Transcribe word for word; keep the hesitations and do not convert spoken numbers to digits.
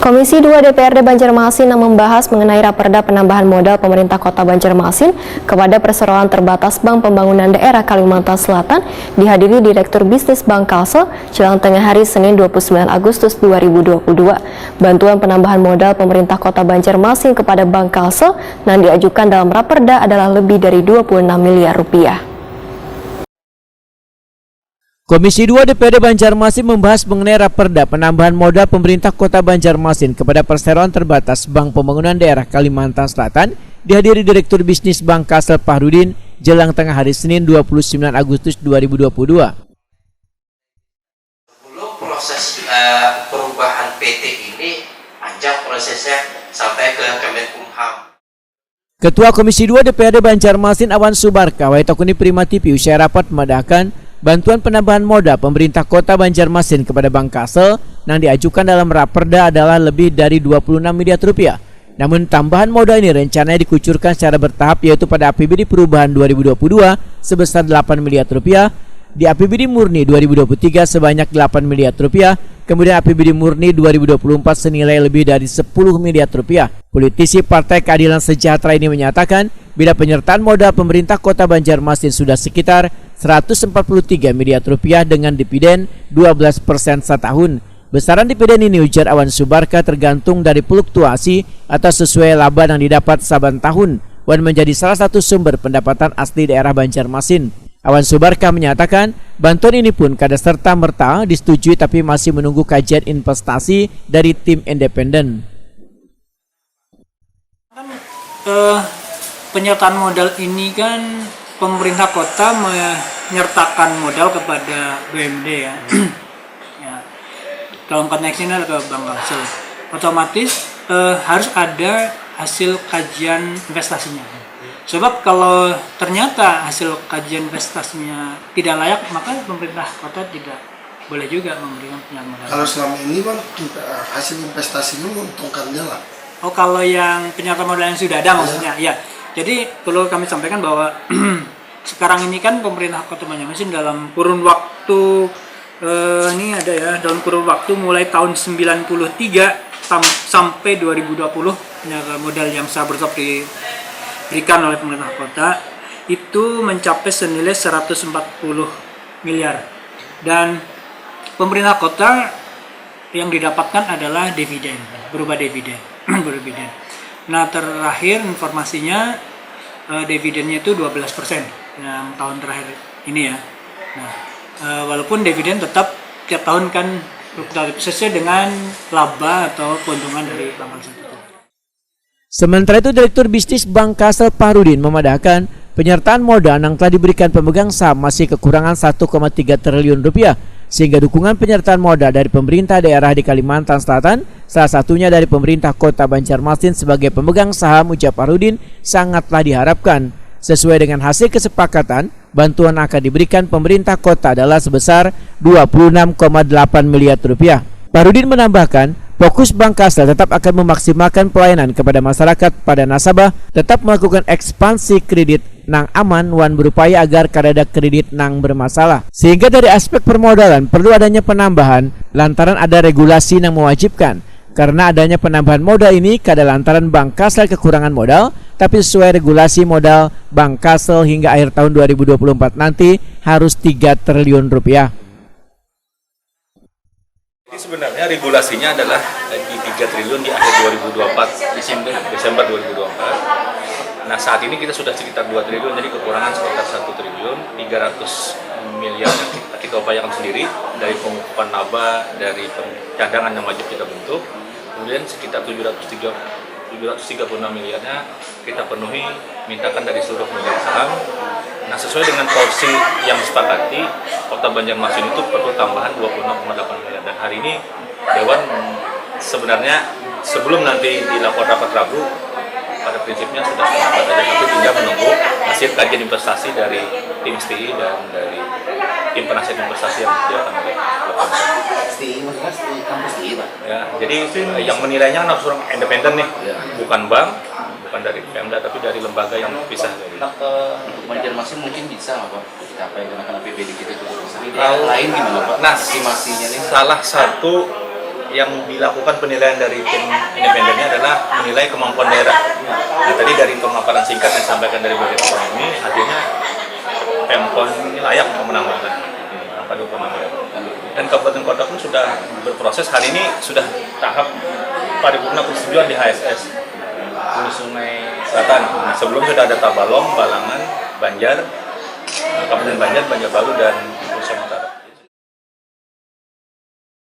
Komisi dua D P R D Banjarmasin nang membahas mengenai Raperda penambahan modal pemerintah Kota Banjarmasin kepada Perseroan Terbatas Bank Pembangunan Daerah Kalimantan Selatan dihadiri Direktur Bisnis Bank Kalsel jelang tengah hari Senin dua puluh sembilan Agustus dua ribu dua puluh dua. Bantuan penambahan modal pemerintah Kota Banjarmasin kepada Bank Kalsel nang diajukan dalam Raperda adalah lebih dari dua puluh enam miliar rupiah. Komisi dua D P R D Banjarmasin membahas mengenai Raperda penambahan modal pemerintah Kota Banjarmasin kepada Perseroan Terbatas Bank Pembangunan Daerah Kalimantan Selatan dihadiri Direktur Bisnis Bank Kalsel Fahrudin jelang tengah hari Senin dua puluh sembilan Agustus dua ribu dua puluh dua. Dulu proses eh, perubahan P T ini panjang prosesnya sampai ke Kemenkumham. Ketua Komisi dua D P R D Banjarmasin Awan Subarka wayah takuni Prima T V usai rapat memadahkan bantuan penambahan modal pemerintah Kota Banjarmasin kepada Bank Kalsel nang diajukan dalam Raperda adalah lebih dari dua puluh enam miliar rupiah. Namun tambahan modal ini rencananya dikucurkan secara bertahap yaitu pada A P B D perubahan dua ribu dua puluh dua sebesar delapan miliar rupiah, di A P B D murni dua ribu dua puluh tiga sebanyak delapan miliar rupiah, kemudian A P B D murni dua ribu dua puluh empat senilai lebih dari sepuluh miliar rupiah. Politisi Partai Keadilan Sejahtera ini menyatakan, bila penyertaan modal pemerintah Kota Banjarmasin sudah sekitar seratus empat puluh tiga miliar rupiah dengan dividen dua belas persen satahun. Besaran dividen ini, ujar Awan Subarka, tergantung dari fluktuasi atau sesuai laba yang didapat saban tahun wan menjadi salah satu sumber pendapatan asli daerah Banjarmasin. Awan Subarka menyatakan, bantuan ini pun kada serta merta disetujui tapi masih menunggu kajian investasi dari tim independen. Kan eh, penyertaan modal ini kan pemerintah kota menyertakan modal kepada B M D ya. ya. Dalam konteks ini adalah ke Bank Kalsel. Otomatis eh, harus ada hasil kajian investasinya. Sebab kalau ternyata hasil kajian investasinya tidak layak, maka pemerintah kota tidak boleh juga memberikan penyertaan modal. Kalau selama ini bang, kita hasil investasi ini menguntungkan dia lah. Oh, kalau yang penyertaan modal yang sudah ada maksudnya, ya. Jadi perlu kami sampaikan bahwa sekarang ini kan pemerintah Kota Banjarmasin dalam kurun waktu eh, ini ada ya, dalam kurun waktu mulai tahun sembilan puluh tiga tam- sampai dua ribu dua puluh penyertaan modal yang sudah bertahap diberikan oleh pemerintah kota itu mencapai senilai seratus empat puluh miliar. Dan pemerintah kota yang didapatkan adalah dividen, berupa dividen, dividen. Nah, terakhir informasinya eh, dividennya itu dua belas persen yang tahun terakhir ini ya. Nah, eh, walaupun dividen tetap tiap tahun kan fluktuatif sesuai dengan laba atau keuntungan dari bank satu. Sementara itu, Direktur Bisnis Bank Kalsel Fahrudin memadahkan, penyertaan modal yang telah diberikan pemegang saham masih kekurangan satu koma tiga triliun rupiah, sehingga dukungan penyertaan modal dari pemerintah daerah di Kalimantan Selatan, salah satunya dari pemerintah Kota Banjarmasin sebagai pemegang saham, ujar Fahrudin, sangatlah diharapkan. Sesuai dengan hasil kesepakatan, bantuan akan diberikan pemerintah kota adalah sebesar dua puluh enam koma delapan miliar rupiah. Fahrudin menambahkan, fokus Bank Kalsel tetap akan memaksimalkan pelayanan kepada masyarakat pada nasabah, tetap melakukan ekspansi kredit nang aman wan berupaya agar kadada kredit nang bermasalah. Sehingga dari aspek permodalan perlu adanya penambahan lantaran ada regulasi nang mewajibkan. Karena adanya penambahan modal ini kada lantaran Bank Kalsel kekurangan modal, tapi sesuai regulasi modal Bank Kalsel hingga akhir tahun dua ribu dua puluh empat nanti harus tiga triliun rupiah. Jadi sebenarnya regulasinya adalah di tiga triliun di akhir dua ribu dua puluh empat, Desember, Desember dua ribu dua puluh empat. Nah, saat ini kita sudah sekitar dua triliun, jadi kekurangan sekitar satu triliun tiga ratus miliar kita upayakan sendiri dari pengukuhan laba, dari pen- cadangan yang wajib kita bentuk. Kemudian sekitar tujuh ratus tiga, tujuh ratus tiga puluh enam miliarnya kita penuhi, mintakan dari seluruh pemegang saham. Nah, sesuai dengan porsi yang disepakati, Kota Banjarmasin itu perlu tambahan dua puluh enam koma delapan miliar. Dan hari ini Dewan sebenarnya sebelum nanti dilakukan rapat Rabu, pada prinsipnya sudah sepakat saja, tapi tinggal menunggu hasil kajian investasi dari tim S T I dan dari tim penasihat investasi yang disediakan oleh Bapak. S T I maksudnya S T I kampus S T I pak? Ya, jadi yang menilainya kan harus orang independen nih, bukan bank, bukan dari Pemda, tapi dari lembaga yang terpisah dari. Untuk Banjarmasin mungkin bisa nggak pak? Kita apa yang kenakan A P B D kita cukup besar. Ini daerah lain gimana pak? Nah, Estimasinya nih. Salah satu Yang dilakukan penilaian dari tim independennya adalah menilai kemampuan daerah. Nah, tadi dari pemaparan singkat yang disampaikan dari Bapak Ekonomi, akhirnya Pemkon ini layak untuk menambahkan angka dua puluh enam miliar. Dan kabupaten kota pun sudah berproses, hari ini sudah tahap paripurna persetujuan di H S S, Hulu Sungai Selatan. Nah, sebelum sudah ada Tabalong, Balangan, Banjar, Kabupaten Banjar, Banjarbaru, dan